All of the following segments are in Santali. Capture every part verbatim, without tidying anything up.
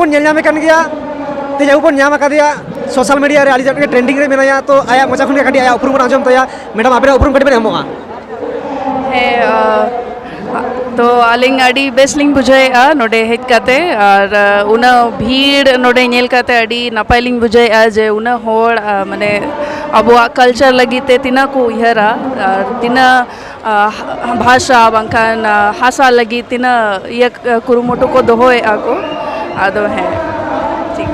ᱧᱮᱞ ᱧᱟᱢᱮ ᱠᱟᱱ ᱜᱮᱭᱟ, ᱛᱮᱦᱮᱧ ᱟᱵᱚ ᱵᱚᱱ ᱧᱟᱢ ᱟᱠᱟᱫᱮᱭᱟ ᱥᱳᱥᱟᱞ ᱢᱤᱰᱤᱭᱟ ᱨᱮ ᱟᱹᱰᱤ ᱡᱟᱹᱥᱛᱤ ᱜᱮ ᱴᱨᱮᱱᱰᱤᱝ ᱨᱮ ᱢᱮᱱᱟᱭᱟ᱾ ᱛᱚ ᱟᱭᱟᱜ ᱢᱚᱪᱟ ᱠᱷᱚᱱ ᱜᱮ ᱠᱟᱹᱴᱤᱡ ᱟᱭᱟᱜ ᱩᱯᱨᱩᱢ ᱵᱚᱱ ᱟᱸᱡᱚᱢ ᱛᱟᱭᱟ᱾ ᱢᱮᱰᱟᱢ, ᱟᱵᱮᱱᱟᱜ ᱩᱯᱨᱩᱢ ᱠᱟᱹᱴᱤᱡ ᱵᱮᱱ ᱮᱢᱚᱜᱼᱟ? ᱦᱮᱸ, ᱟᱸ, ᱛᱚ ᱟᱹᱞᱤᱧ ᱟᱹᱰᱤ ᱵᱮᱥ ᱞᱤᱧ ᱵᱩᱡᱷᱟᱹᱣᱮᱫᱼᱟ ᱱᱚᱰᱮ ᱦᱮᱡ ᱠᱟᱛᱮ, ᱟᱨ, ᱟᱸ, ᱩᱱᱟᱹᱜ ᱵᱷᱤᱲ ᱱᱚᱰᱮ ᱧᱮᱞ ᱠᱟᱛᱮ ᱟᱹᱰᱤ ᱱᱟᱯᱟᱭ ᱞᱤᱧ ᱵᱩᱡᱷᱟᱹᱣᱮᱫᱼᱟ ᱡᱮ ᱩᱱᱟᱹᱜ ᱦᱚᱲ, ᱟᱸ, ᱢᱟᱱᱮ ᱟᱵᱚᱣᱟᱜ ᱠᱟᱞᱪᱟᱨ ᱞᱟᱹᱜᱤᱫ ᱛᱮ ᱛᱤᱱᱟᱹᱜ ᱠᱚ ᱩᱭᱦᱟᱹᱨᱟ ᱟᱨ ᱛᱤᱱᱟᱹᱜ, ᱟᱸ, ᱵᱷᱟᱥᱟ ᱵᱟᱝᱠᱷᱟᱱ, ᱟᱸ, ᱦᱟᱥᱟ ᱞᱟᱹᱜᱤᱫ ᱛᱤᱱᱟᱹᱜ ᱤᱭᱟᱹ, ᱠᱩᱨᱩᱢᱩᱴᱩ ᱠᱚ ᱫᱚᱦᱚᱭᱮᱫᱼᱟ ᱠᱚ᱾ ᱟᱫᱚ ᱦᱮᱸ, ᱴᱷᱤᱠ᱾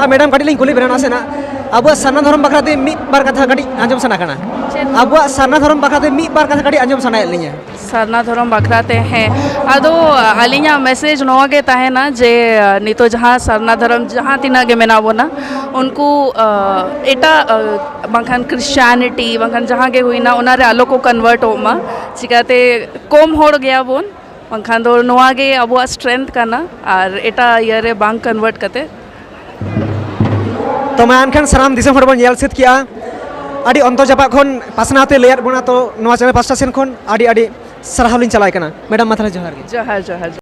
ᱟᱨ ᱢᱮᱰᱟᱢ, ᱠᱟᱹᱴᱤᱡ ᱞᱤᱧ ᱠᱩᱞᱤ ᱵᱮᱱᱟ ᱱᱟᱥᱮᱱᱟᱜ, ᱟᱵᱚᱣᱟᱜ ᱥᱟᱨᱱᱟ ᱫᱷᱚᱨᱚᱢ ᱵᱟᱠᱷᱨᱟ ᱛᱮ ᱢᱤᱫ ᱵᱟᱨ ᱠᱟᱛᱷᱟ ᱠᱟᱹᱴᱤᱡ ᱟᱸᱡᱚᱢ ᱥᱟᱱᱟ ᱠᱟᱱᱟ᱾ ᱪᱮᱫ? ᱟᱵᱚᱣᱟᱜ ᱥᱟᱨᱱᱟ ᱫᱷᱚᱨᱚᱢ ᱵᱟᱠᱷᱨᱟ ᱛᱮ ᱢᱤᱫ ᱵᱟᱨ ᱠᱟᱛᱷᱟ ᱠᱟᱹᱴᱤᱡ ᱟᱸᱡᱚᱢ ᱥᱟᱱᱟᱭᱮᱫ ᱞᱤᱧᱟᱹ᱾ ᱥᱟᱨᱱᱟ ᱫᱷᱚᱨᱚᱢ ᱵᱟᱠᱷᱨᱟ ᱛᱮ, ᱦᱮᱸ, ᱟᱫᱚ ᱟᱹᱞᱤᱧᱟᱜ ᱢᱮᱥᱮᱡᱽ ᱱᱚᱣᱟ ᱜᱮ ᱛᱟᱦᱮᱱᱟ ᱡᱮ, ᱱᱤᱛᱚᱜ ᱡᱟᱦᱟᱸ ᱥᱟᱨᱱᱟ ᱫᱷᱚᱨᱚᱢ ᱡᱟᱦᱟᱸ ᱛᱤᱱᱟᱹᱜ ᱜᱮ ᱢᱮᱱᱟᱜ ᱵᱚᱱᱟ, ᱩᱱᱠᱩ, ᱟᱸ, ᱮᱴᱟᱜ, ᱟᱸ, ᱵᱟᱝᱠᱷᱟᱱ ᱠᱨᱤᱥᱪᱤᱭᱟᱱᱤᱴᱤ ᱵᱟᱝᱠᱷᱟᱱ ᱡᱟᱦᱟᱸ ᱜᱮ ᱦᱩᱭᱱᱟ, ᱚᱱᱟ ᱨᱮ ᱟᱞᱚ ᱠᱚ ᱠᱚᱱᱵᱷᱟᱨᱴᱚᱜ ᱢᱟ᱾ ᱪᱤᱠᱟᱹᱛᱮ ᱠᱚᱢ ᱦᱚᱲ ᱜᱮᱭᱟ ᱵᱚᱱ, ᱵᱟᱝᱠᱷᱟᱱ ᱫᱚ ᱱᱚᱣᱟ ᱜᱮ ᱟᱵᱚᱣᱟᱜ ᱥᱴᱨᱮᱝᱛᱷ ᱠᱟᱱᱟ, ᱟᱨ ᱮᱴᱟᱜ ᱤᱭᱟᱹ ᱨᱮ ᱵᱟᱝ ᱠᱚᱱᱵᱷᱟᱨᱴ ᱠᱟᱛᱮ᱾ ᱛᱚ ᱢᱟ ᱮᱱᱠᱷᱟᱱ ᱥᱟᱱᱟᱢ ᱫᱤᱥᱚᱢ ᱦᱚᱲ ᱵᱚᱱ ᱧᱮᱞ ᱥᱟᱹᱛ ᱠᱮᱜᱼᱟ, ᱟᱹᱰᱤ ᱚᱱᱛᱚᱨ ᱡᱟᱯᱟᱜ ᱠᱷᱚᱱ ᱯᱟᱥᱱᱟᱣ ᱛᱮ ᱞᱟᱹᱭᱟᱫ ᱵᱚᱱᱟ᱾ ᱛᱚ ᱱᱚᱣᱟ ᱪᱮᱱᱮᱞ ᱯᱟᱥᱴᱟ ᱥᱮᱱ ᱠᱷᱚᱱ ᱟᱹᱰᱤ ᱟᱹᱰᱤ ᱥᱟᱨᱦᱟᱣ ᱞᱤᱧ ᱪᱟᱞᱟᱭ ᱠᱟᱱᱟ᱾ ᱢᱮᱰᱟᱢ, ᱢᱟ ᱛᱟᱦᱚᱞᱮ ᱡᱚᱦᱟᱨ ᱜᱮ᱾ ᱡᱚᱦᱟᱨ, ᱡᱚᱦᱟᱨ᱾